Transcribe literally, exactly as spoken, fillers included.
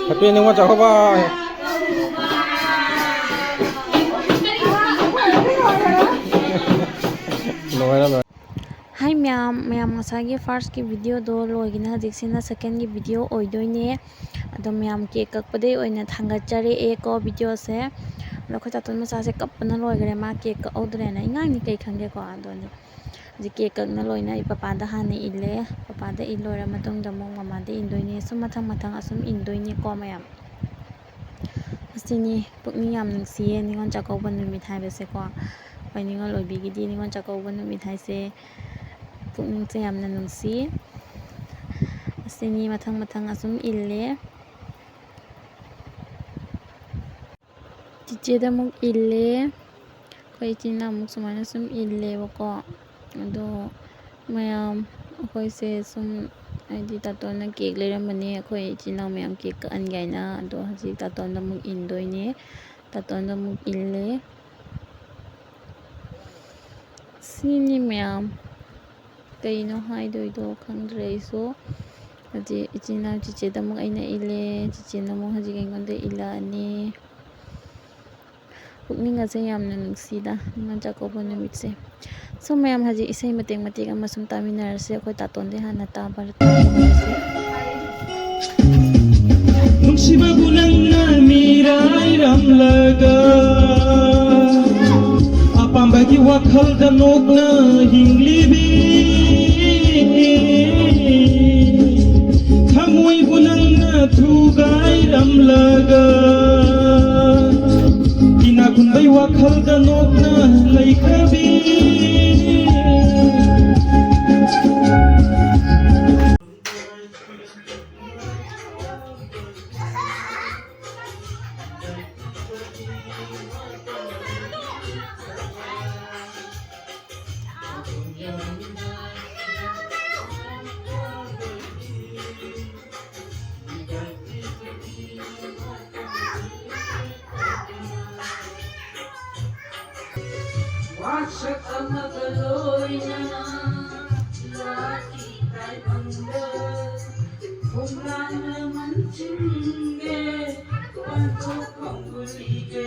Happy Ningol Chakkouba. ꯂꯣꯏꯔꯦ, ꯂꯣꯏꯔꯦ꯫ ꯍꯥꯏ ꯃꯌꯥꯝ, ꯃꯌꯥꯝ ꯉꯁꯥꯏꯒꯤ first ꯀꯤ video ꯗꯣ ꯂꯣꯏꯒꯤꯅ ꯍꯧꯖꯤꯛꯁꯤꯅ second ꯀꯤ video ꯑꯣꯏꯗꯣꯏꯅꯦ꯫ ꯑꯗꯣ ꯃꯌꯥꯝ cake ꯀꯛꯄꯗꯩ ꯑꯣꯏꯅ ꯊꯥꯡꯒꯠꯆꯔꯛꯑꯦꯀꯣ video ꯁꯦ꯫ ꯑꯗꯣ ꯑꯩꯈꯣꯏ ꯇꯥꯇꯣꯟ ꯃꯆꯥꯁꯦ ꯀꯞꯄꯅ ꯂꯣꯏꯈ꯭ꯔꯦ, ꯃꯥ cake ꯀꯛꯍꯧꯗ꯭ꯔꯦꯅ꯫ ꯑꯉꯥꯡꯅꯤ ꯀꯩ ꯈꯪꯒꯦꯀꯣ꯫ ꯑꯗꯣ ꯍꯧꯖꯤꯛ cake ꯀꯛꯅ ꯂꯣꯏꯅ ꯑꯩ ꯄꯄꯥꯗ ꯍꯥꯟꯅ ꯏꯜꯂꯦ꯫ ꯄꯄꯥꯗ ꯏꯜ ꯂꯣꯏꯔ ꯃꯇꯨꯡꯗ ꯑꯃꯨꯛ ꯃꯃꯥꯗ ꯏꯟꯗꯣꯏꯅꯦ꯫ ꯁꯨꯝ ꯃꯊꯪ ꯃꯊꯪ ꯑꯁꯨꯝ ꯏꯟꯗꯣꯏꯅꯦꯀꯣ ꯃꯌꯥꯝ꯫ ꯑꯁꯤꯅꯤ ꯄꯨꯛꯅꯤꯡ ꯌꯥꯝ ꯅꯨꯡꯁꯤꯌꯦ ꯅꯤꯉꯣꯜ ꯆꯥꯛꯀꯧꯕ ꯅꯨꯃꯤꯠ ꯍꯥꯏꯕꯁꯦꯀꯣ꯫ ꯑꯩꯈꯣꯏ ꯅꯤꯉꯣꯜ ꯑꯣꯏꯕꯤꯒꯤꯗꯤ ꯅꯤꯉꯣꯜ ꯆꯥꯛꯀꯧꯕ ꯅꯨꯃꯤꯠ ꯍꯥꯏꯁꯦ ꯄꯨꯛꯅꯤꯡꯁꯦ ꯌꯥꯝꯅ ꯅꯨꯡꯁꯤ꯫ ꯑꯁꯤꯅꯤ ꯃꯊꯪ ꯃꯊꯪ ꯑꯁꯨꯝ ꯏꯜꯂꯦ꯫ ꯆꯤꯆꯦꯗ ꯑꯃꯨꯛ ꯏꯜꯂꯦ꯫ ꯑꯩꯈꯣꯏ ꯏꯆꯤꯟ ꯏꯅꯥꯎ ꯑꯃꯨꯛ ꯁꯨꯃꯥꯏꯅ ꯁꯨꯝ ꯏꯜꯂꯦꯕꯀꯣ꯫ ꯑꯗꯣ ꯃꯌꯥꯝ ꯑꯩꯈꯣꯏꯁꯦ ꯁꯨꯝ, ꯍꯥꯏꯗꯤ ꯇꯥꯇꯣꯟꯅ cake ꯂꯩꯔꯝꯕꯅꯦ ꯑꯩꯈꯣꯏ ꯏꯆꯤꯟ ꯏꯅꯥꯎ ꯃꯌꯥꯝ cake ꯀꯛꯍꯟꯒꯦ ꯍꯥꯏꯅ꯫ ꯑꯗꯣ ꯍꯧꯖꯤꯛ ꯇꯥꯇꯣꯟꯗ ꯑꯃꯨꯛ ꯏꯟꯗꯣꯏꯅꯦ꯫ ꯇꯥꯇꯣꯟꯗ ꯑꯃꯨꯛ ꯏꯜꯂꯦ꯫ ꯁꯤꯅꯤ ꯃꯌꯥꯝ꯫ ꯀꯩꯅꯣ ꯍꯥꯏꯗꯣꯏꯗꯣ ꯈꯪꯗ꯭ꯔꯦ ꯑꯩꯁꯨ꯫ ꯍꯧꯖꯤꯛ ꯏꯆꯤꯟ ꯏꯅꯥꯎ ꯆꯤꯆꯦꯗ ꯑꯃꯨꯛ ꯑꯩꯅ ꯏꯜꯂꯦ, ꯆꯤꯆꯦꯅ ꯑꯃꯨꯛ ꯍꯧꯖꯤꯛ ꯑꯩꯉꯣꯟꯗ ꯏꯜꯂꯛꯑꯅꯤ꯫ ꯄꯨꯛꯅꯤꯡ ꯑꯁꯦ ꯌꯥꯝꯅ ꯅꯨꯡꯁꯤꯗ ꯅꯤꯉꯣꯜ ꯆꯥꯛꯀꯧꯕ ꯅꯨꯃꯤꯠꯁꯦ꯫ So ꯃꯌꯥꯝ ꯍꯧꯖꯤꯛ ꯏꯁꯩ ꯃꯇꯦꯛ ꯃꯇꯦꯛ ꯑꯃ ꯁꯨꯝ ꯇꯥꯃꯤꯟꯅꯔꯁꯦ꯫ ꯑꯩꯈꯣꯏ ꯇꯥꯇꯣꯟꯗꯩ ꯍꯥꯟꯅ ꯇꯥꯕ ꯇꯥꯃꯤꯟꯅꯔꯁꯦ꯫ ꯅꯨꯡꯁꯤꯕꯕꯨ ꯅꯪꯅ ꯃꯤꯔꯥꯏꯔꯝꯂꯒ, ꯑꯄꯥꯝꯕꯒꯤ ꯋꯥꯈꯜꯗ ꯅꯣꯛꯅ ꯍꯤꯡꯂꯤꯕꯤ, ꯊꯃꯣꯏꯕꯨ ꯅꯪꯅ ꯊꯨꯒꯥꯏꯔꯝꯂꯒ, ꯏꯅꯥꯛ ꯈꯨꯟꯕꯩ ꯋꯥꯈꯜꯗ ꯅꯣꯛꯅ ꯂꯩꯈ꯭ꯔꯕꯤ꯫ ꯋꯥꯁꯛ ꯑꯃꯒ ꯂꯣꯏꯅꯅ ꯂꯥꯛꯈꯤ ꯇꯥꯏꯕꯪꯗ꯫ ꯈꯣꯡꯂꯥꯡꯅ ꯃꯟꯁꯤꯟꯒꯦ, ꯄꯥꯟꯊꯣꯛꯐꯝ ꯎꯔꯤꯒꯦ,